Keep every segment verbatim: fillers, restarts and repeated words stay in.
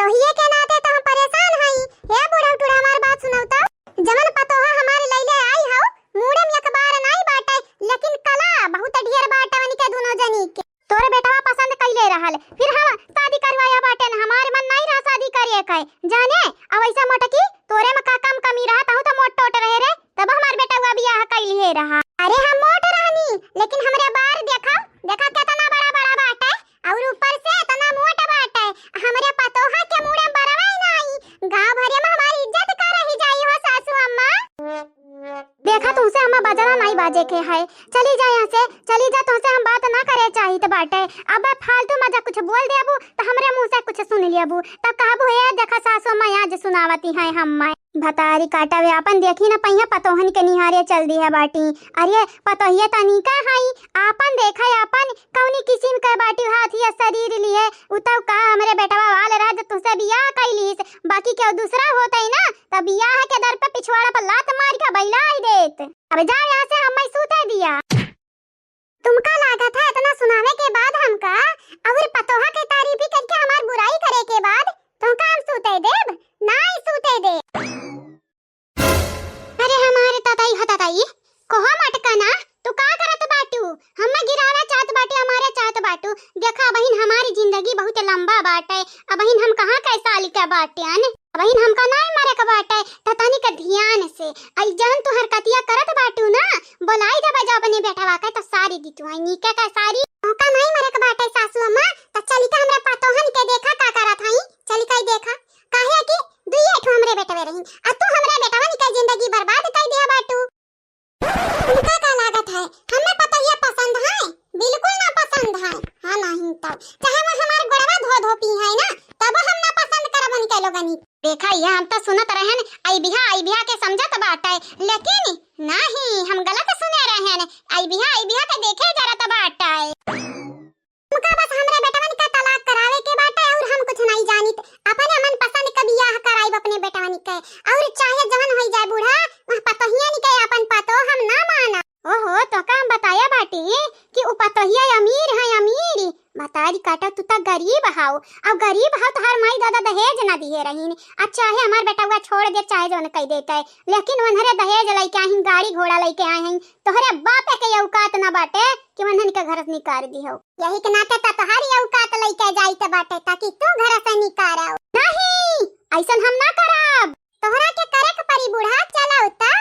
वहिए के नाते तो हम परेशान हई। हे बूढ़ा टूढ़ा, हमार बात सुनउ तो। जवन पतोहा हमार लइले आई हउ, मूड़े में एक बार नाई बाटे, लेकिन कला बहुत ढेर बाटे उनके दुनो जनी के। तोरे बेटवा पसंद कइले रहल, फिर हम शादी करवाया बाटे न, हमार मन नाई रहा शादी करे के। जाने, अब ऐसा मोटकी, तोरे में का कम कमी रहा, तहू तो मोट टोट रहे रे, तब हमार बेटवा बियाह कइले रहा। अरे हम मोट रहनी, लेकिन हमरे बार देखा, देखा केतना बड़ा बड़ा बाटे, और ऊपर से एतना मोट बाटे। हमरे पतोहा के मूड़े में बरवा ही नाई, गाँव भरे में हमारी इज्जत का रही जाई हो सासू अम्मा। देखा, तुमसे हमें बजरा नाई बाजे के है। चली जा यहाँ से, चली जा, तुमसे हम बात ना करे चाहित बाटे। अब फालतू में जा कुछ बोल देबू, त हमरे मुँह से कुछ सुन लेबू, तब कहबू, "हे देखा सासू माँ आज सुनावती हैं हम माँ।" भतारी काटा वे आपन देखी न पहिया पतोहन के निहारे चल दिहे बाटी। अरे पतोहिया तनिका हई, आपन देखा आपन कौनी किसिम के बाटी हाथ या शरीर लिए। उ तब का हमरे बेटवा वाल रहा जो तुमसे बियाह कैलीस, बाकी केहू दूसरा होतई ना, त बियाह के दर पे पिछवाड़ा पर लात मार के बइलाई देत। अब जा यहाँ से, हम्मे सूते दिया। तुमका लागत है इतना सुनावे के बाद हमका और पतोहा के तारीफ ही करके हमार बुराई करे के बाद तुमका हम सूते देब? नाई सूते देब। अरे हमारे ताताई हो ताताई, कहो मटका ना, तू का करत बाटू? हम्मे गिरावे चाहत बाटे, हमारे चाहत बाटू। देखा बहिन, हमारी जिंदगी बहुत लंबा बाटे, अब बहिन हम कहाँ कै साल के बाटे अन, अब बहिन हमका नाई मरे के बाटे, त तनी के ध्यान से, आई जौन तू हरकतिया करत बाटू ना, बोलाई देबे जो अपने बेटवा के, त सारी दी तू आई नीके के सारी। हमका नाई मरे के बाटे सासू अम्मा, त चली के हमरा पतोहन के देखा का करत हई, चली के देखा, काहे कि दुइये ठो हमरे बेटवे रही, आ तू हमरे बेटवन के जिंदगी बर्बाद कर दिया बाटू। तुमका का लागत है, हमें पतोहिया पसंद है? बिल्कुल ना पसंद है। हाँ नहीं तो, चाहे वो हमार गोड़वा धो धो पी है ना, तब हम ना पसंद करब उनके लोगनी। देखा ये हम तो सुनत रहन, आई बिहा आई बिहा के समझत बाटे, लेकिन नहीं, हम गलत सुने रहन। आई बिहा आई बिहा के देखे जरत बाटे। हमका बस हमरे बेटवन का तलाक करावे के बाटे और हम कुछ नहीं जानित। अपने मन पसंद का बियाह कराइब अपने बेटवन के, और चाहे जवन होई जाए बूढ़ा, वह पतोहियन के अपन पतो हम ना माना। ओहो, तो का हम बताया बाटी कि उ पतोहिया अमीर है, अमीर। बतारी काटा, तू त गरीब हाउ, अब गरीब हाउ, तोहार माई दादा दहेज ना दिए रहीन। अब चाहे हमार बेटवा छोड़ दे, चाहे जवन कह देते, लेकिन उन्हरे दहेज लेके आहिन, गाड़ी घोड़ा लेके आए हैं, तोहरे बापे के ये औकात ना बाटे कि वन्हन के घर से निकाल दिहो। यही के नाते त तोहार ये औकात लइके जाइत बाटे ताकि तू घर से निकारो। नहीं, ऐसन हम ना करब। तोहरा के करे के परी बूढ़ा, चलो त।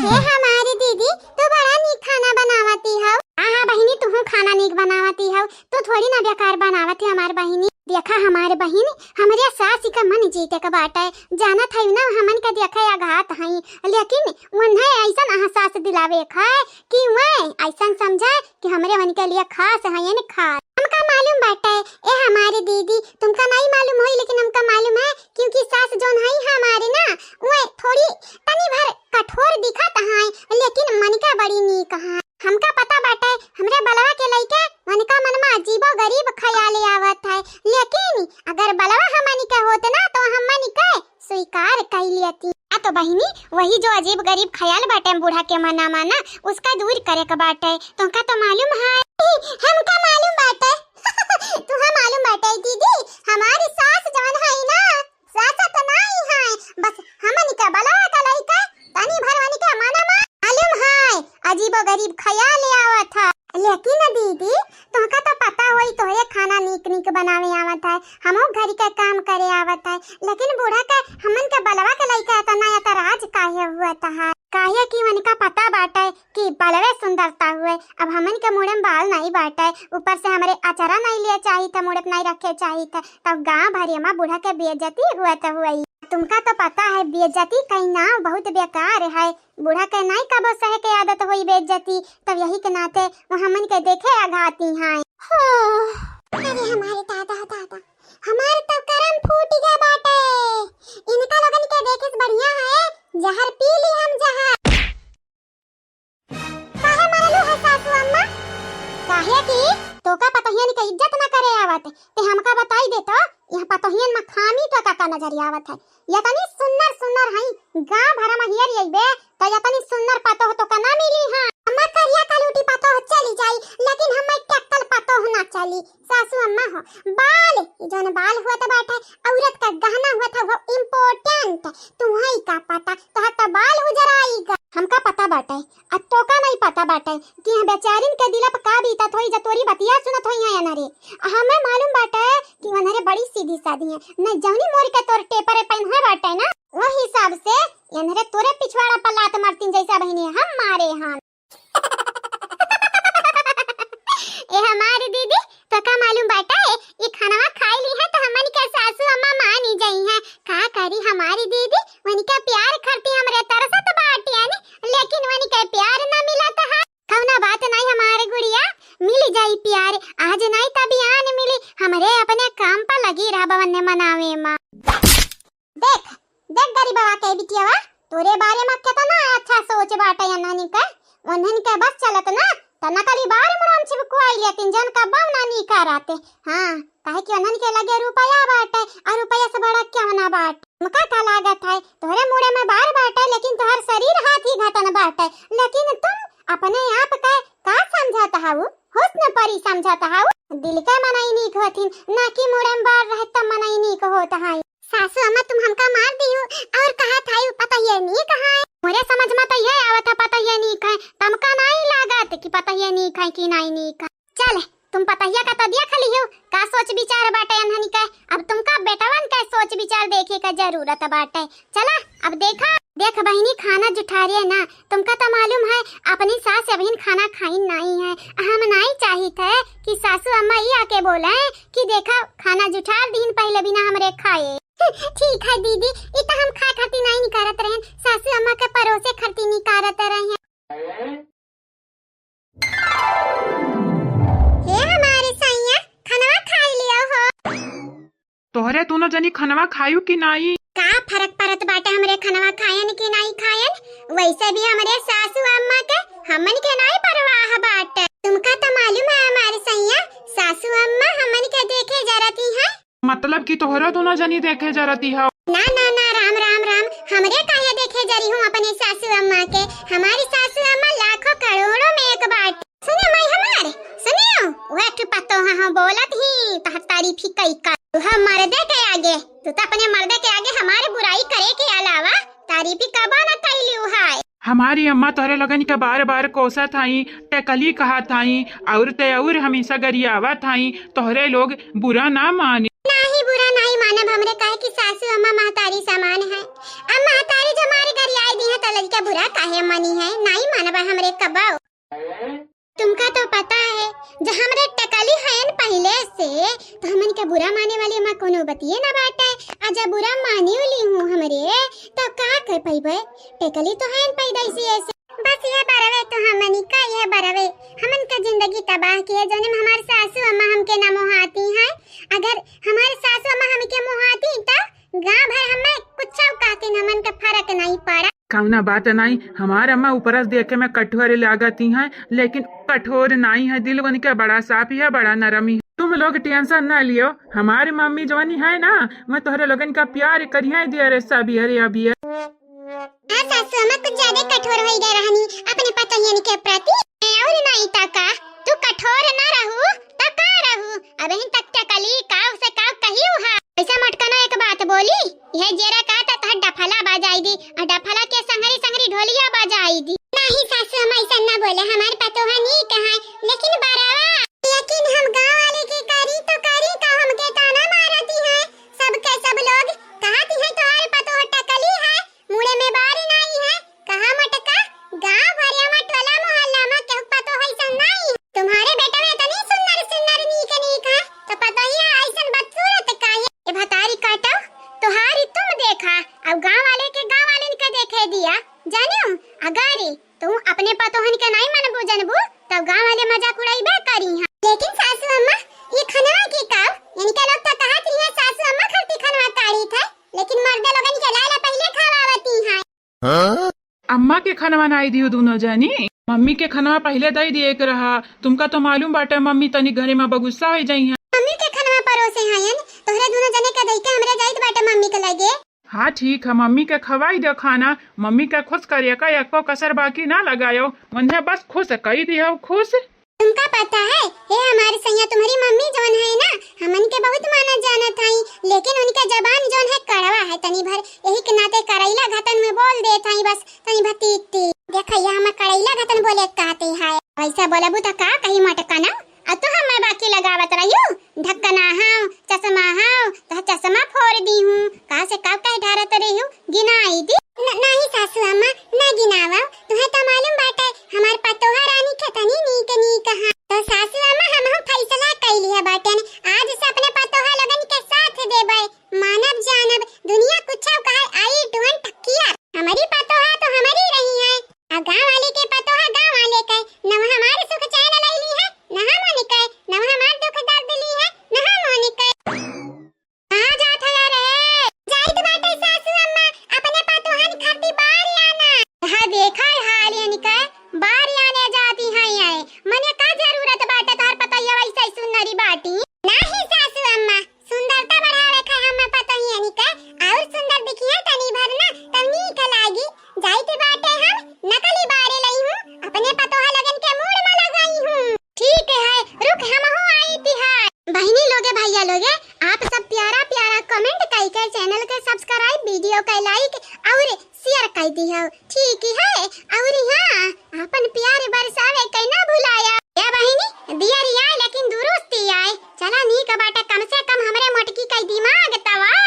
हे हमारी दीदी, तू बड़ा नीक खाना बनावती हो। हाँ, हाँ बहिनी, तू खाना नीक बनावती हो। तू थोड़ी ना बेकार बनावती हमार बहिनी। देखा हमार बहिनी, हमरे सास का मन जीते के बाटे, जानत है ना, हमन के देखे अघात हई, लेकिन उन्हें ऐसन एहसास दिलावे के है कि वह ऐसन समझे कि हमरे मन के लिए खास है, यानी खास। हमका मालूम बाटे, ए हमारे दीदी, तुमका नहीं मालूम होई, लेकिन हमका मालूम है, क्योंकि सास जोन है हमारे ना, वह थोड़ी तनी भर कठोर दिखत है, लेकिन मन का बड़ी नीक है। हमका पता बाटे, हमरे बलवा के लइके उनका मन में अजीबो गरीब ख्याल आवत है, लेकिन अगर बलवा हमनी के होत ना, तो हमनी के स्वीकार कई लेती। आ तो बहिनी, वही जो अजीब गरीब ख्याल बाटे बूढ़ा के मना माना, उसका दूर करे के बाटे। तुमका तो मालूम है। हमका मालूम बाटे। तुहा मालूम बाटे दीदी, हमारी सास जवन है ना, सास तो नाई है, बस हमनी के बलवा के लइके तनी भर उनके मन में मालूम है, अजीबो गरीब ख्याल आवत है। लेकिन दीदी, तोहका तो पता होई, तोहरे खाना नीक नीक बनावे आवत है, हमहू घर के काम करे आवत है, लेकिन बूढ़ा के हमन के बलवा के लइके एतना एतराज काहे हुआ तहार? काहे कि उनका पता बाटे कि बलवे सुंदरता हुए, अब हमन के मुड़े में बाल नहीं बाटे, ऊपर से हमरे अचरा नहीं लिए चाहित है, मुड़े पे नहीं रखे चाहित है, तब गाँव भरे में बूढ़ा के बेइज्जती हुआ तो हुई। तुमका तो पता है बेइज्जती कई नाव बहुत बेकार है, बूढ़ा के नाई कबो सहे के आदत होई बेइज्जती, तब यही के नाते वो हमन के देखे अघाती हैं। हो, अरे हमारे दादा, दादा, हमार तो करम फूट गया बाटे। इनका लोगन के देखे से बढ़िया है जहर पी ली हम जहर। काहे मारलू है सासू अम्मा? काहे कि तोका पतोहियन के इज्जत ना करे आवत, ते हमका बताई दे तो, यहाँ पतोहियन में खामी तो का का नजर आवत है? यतनी सुन्नर सुन्नर हई, गाँव भर में हियर अइबे, त यतनी सुन्नर पतोह तोका ना मिली हाँ। हमार करिया कलूटी पतोह चली जाई, लेकिन हमार टक्कल पतोह ना चली। हो, बाल, ई जौन बाल हुआ त बाटे, औरत का गहना हुआ था, वो important। तुम्हें का पता, तोहर त बाल उजराई गा। हमका पता बाटे, आ तोका नहीं पता बाटे कि हम बेचारिन के दिल पे का बीतत होई, जब तोरी बतिया सुनत होई हैं अनहरे। आ हमें मालूम बाटे कि अनहरे बड़ी सीधी सादी है, न जौनी मोर के तोर टेपर पहन है बाटे ना, वही हिसाब से अनहरे तोरे पिछवाड़ा पर लात मारतीन, जैसा बहिनी हम मारे हन। ए हमारी दीदी, तो का मालूम बाटे, ई खानवा खाई ली है तो हमन के सासू अम्मा मानी जाई है। का करी हमारी दीदी, उनका प्यार खातिर हमरे तरसत बाटियन, लेकिन उनके प्यार ना मिलत है। कौना बात नहीं हमारे गुड़िया, मिल जाई प्यार, आज नहीं त बिहान मिली। हमरे अपने काम पर लगी रह बवन्ने मनावे मा। देख, देख गरीबवा के बिटियावा, तोरे बारे मा केतना अच्छा सोच बाटे अनहनी के। उन्हन के बस चलत ना, त नकली बार मुड़म छिपकुआई लेतिन, जौन कब्बो ना नीका रहते। हाँ, काहे कि उन्हन के लगे रुपया बाटे, और रुपया से बड़ा क्यों ना बाटे। हमका का लागत है, तोहरे मुड़े में बार बाटे, लेकिन तोहर शरीर हाथी घटन बाटे। लेकिन तुम अपने आप के का समझत हऊ? हुस्न परी समझत हऊ? दिल के मनई नीक होथिन, ना कि मुड़े में बार रहे त मनई नीक होत है। सासू अम्मा, तुम हमका मार दिहु और कहत है पतोहिया नीक है। मोरे समझ में तो ये आवत है पतोहिया नीक है, तमका नहीं लागत कि पतोहिया नीक है कि नहीं नीक है। चल, तुम पतोहिया का तो देख लिहु, का सोच विचार बाटे अनहनी के। अब तुमका बेटवन के सोच विचार देखे का जरूरत बाटे। चला, अब देखा, देख बहिनी, खाना जुठारिया ना, तुमका तो मालूम है, अपनी सास अबहिन खाना खाइन नाई है। हम नाई चाहित है कि सासू अम्मा ई आके बोले कि देखा, खाना जुठार दीन पहले बिना हमरे खाए। ठीक है दीदी, ई तो हम खाए खातिर नाई निकारत रहेन, सासू अम्मा के परोसे खातिर निकारत रहेन। हे हमारे सैया, खनवा खाई लियो हो। तोहरे दोनों जनी खनवा खायू कि नाई? का फरक पड़त बाटे हमरे खनवा खायन कि नाई खायन? वैसे भी हमरे सासू अम्मा के हमन के नाई परवाह बाटे। तुमका तो मालूम है हमारे सैया, सासू अम्मा हमन के देखे जरती है। मतलब कि तोहरे दोनों जनी देखे जरती है? ना, ना, ना, राम, राम, राम, हमरे काहे देखे जरी हूँ अपने सासू अम्मा के? हमारी सासू अम्मा लाखों करोड़ों में एक बाटे। सुने माई हमार, सुनियो, वह ठू पतोह हाँ बोलत ही, तोहर तारीफ ही कई का। तू हम मर्दे के आगे, तू तो अपने मर्दे के आगे हमारे बुराई करे के अलावा तारीफ ही कबो न कैलू है। हमारी अम्मा तोहरे लोगन के बार बार कोसत हई, टकली कहत हई, और ते और हमेशा गरियावत हई, तोहरे लोग बुरा ना माने। नाही बुरा नाही मानब हमरे, काहे कि सासू अम्मा महतारी समान है। अब महतारी जो मारे गरियाई दी है तो लड़का बुरा काहे मानी है, नाही मानब हमरे कबो। तुमका तो पता है, जो हमरे टकली हयन पहिले से, तो हमन के बुरा माने वाली अम्मा कोनो बतिये ना बाटे। आ जब बुरा माने वाली हूँ हमरे, तो का कर पइबे? टकली तो हयन पैदाइशी ऐसे। बस ये बरवे तो हमनी का, ये बरवे हमन का जिंदगी तबाह किए, जौने में हमार सासू अम्मा हमके ना मोहाती हैं। अगर हमार सासू अम्मा हमके मोहाती, तो गाँव भर हमें कुछ कहते, हमन का फर्क नहीं पड़ा। कौना बात नाई, हमार अम्मा ऊपरा से देखे में कठोर लागती हैं, लेकिन कठोर नाई है, दिल उनके बड़ा साफ है, बड़ा नरम है। तुम लोग tension ना लियो, हमारी मम्मी जवानी है ना, मैं तोहरे लोगन का प्यार करिया दिया रे सब, अरे अभी। हाँ सासू अम्मा, कुछ ज्यादा कठोर हो गए रहनी अपने पतोहियन के प्रति। और नाई ता का, तू कठोर ना रहू, तो का रहू? अबहिन तक टकली काव से काव कही उहा। ऐसा मटकना एक बात बोली, यह जेरा का ता तहर डफला बजाई दी, और डफला के संगरी संगरी ढोलिया बजाई दी। नहीं सासू, हम ऐसा ना बोले, हमारे पतोहा नीक है, लेकिन बरावा, लेकिन हम गाँव वाले के करी तो करी का, हमके ताना मारती है, सबके सब लोग कहती है, तोहरे पतोह टकली है, मुड़े में बारी नाई है, कहाँ मटका? गाँव भरिया में टोला मोहल्ला में केहू पतोह ऐसन नाई। तुम्हारे बेटा में इतनी सुंदर सुंदर नीक नीक है, तो पतोहिया ऐसन बदसूरत काहे? ए भतारी काटो, तोहारी तुम देखा, अब गाँव वाले के गाँव वाले के देखे दिया। जानियो, अगारी तू अपने पतोहन के नाई मनबू जनबू, तब गाँव वाले मजाक उड़ाईबे करी हैं। लेकिन सासू अम्मा, ये खनवा के का? इनके लोग तो कहत रही है सासू अम्मा खाती खनवा काढ़ी थे, लेकिन मर्दे लोगन के लाला पहले खवावती हैं। अम्मा के खनवा नाई दियो दोनों जनी, मम्मी के खनवा पहले दई दिए के रहा। तुमका तो मालूम बाटे मम्मी तनी घरे में बगुस्सा हो जाई हैं। मम्मी के खनवा परोसे हयन, तोहरे दोनों जने के दई के हमरे जाइत बाटे मम्मी के लगे। हाँ ठीक है, मम्मी के खवाई दे खाना, मम्मी के खुश करिए का एको कसर बाकी ना लगायो, उन्हें बस खुश कई दियो, खुश। तुमका पता है, हे हमारे सैया, तुम्हरी मम्मी जौन है ना, हमन के बहुत मानत जानत हई, लेकिन उनके जबान जौन है कड़वा है तनी भर, यही के नाते करैला घतन में बोल देत हई बस तनी भर तीत तीत। देखा, ये हम करैला घतन बोले कहते हैं। वैसा बोलबू त का कही मटकना? अब तो हम बाकी लगावत रहियो, ढक्कना हाव, चश्मा हाव, तो चश्मा फोड़ दी हूँ। कहाँ से कब कह ढारत रही हूँ, गिनाई दी। न-, नहीं सासू अम्मा, न गिनावा, तुम्हें तो मालूम बाटे हमार पतोहा रानी कितनी नीक नीक है। तो सासू अम्मा, हम हम फैसला कैली है बाटे, आज से अपने पतोहा लोगन के साथ देबे, मानब जानब, दुनिया कुछ कहे, I don't care। हमारी पतोहा तो हमारी रही है, आ गाँव वाले के पतोहा गाँव वाले के, न हमारे सुख चैन लैली है, न हम उनके, न हमार दुख दर्द ली है, न हम उनके। कहाँ जात है रे? जाइत बाटे सासू अम्मा, अपने पतोहन खाती बार आना। हाँ, देखा है हाल इनके, बार आने जाती हैं ये। मने का जरूरत बाटे तोहर पतोहिया वैसे सुंदरी बाटी? नाही सासू अम्मा, सुंदरता बढ़ावे खाए हम पतोहियन के, और सुंदर दिखिए तनी भर ना, तब नीक लागी। जाइत बाटे हम नकली बारे लई हूँ, अपने पतोहा लोगन के मूड में लगाई हूँ। ठीक है, रुक, हमहू आइत है। बहिनी लोगे, भैया लोगे, आप सब प्यारा प्यारा comment कई के channel के subscribe, video के like और share कई दिहो, ठीक है? और हाँ, अपन प्यार बरसावे के ना भुलाया। ए बहिनी, दियरी आए लेकिन दुरुस्ती आए। चला नीक बाटे, कम से कम हमरे मोटकी के दिमाग तवा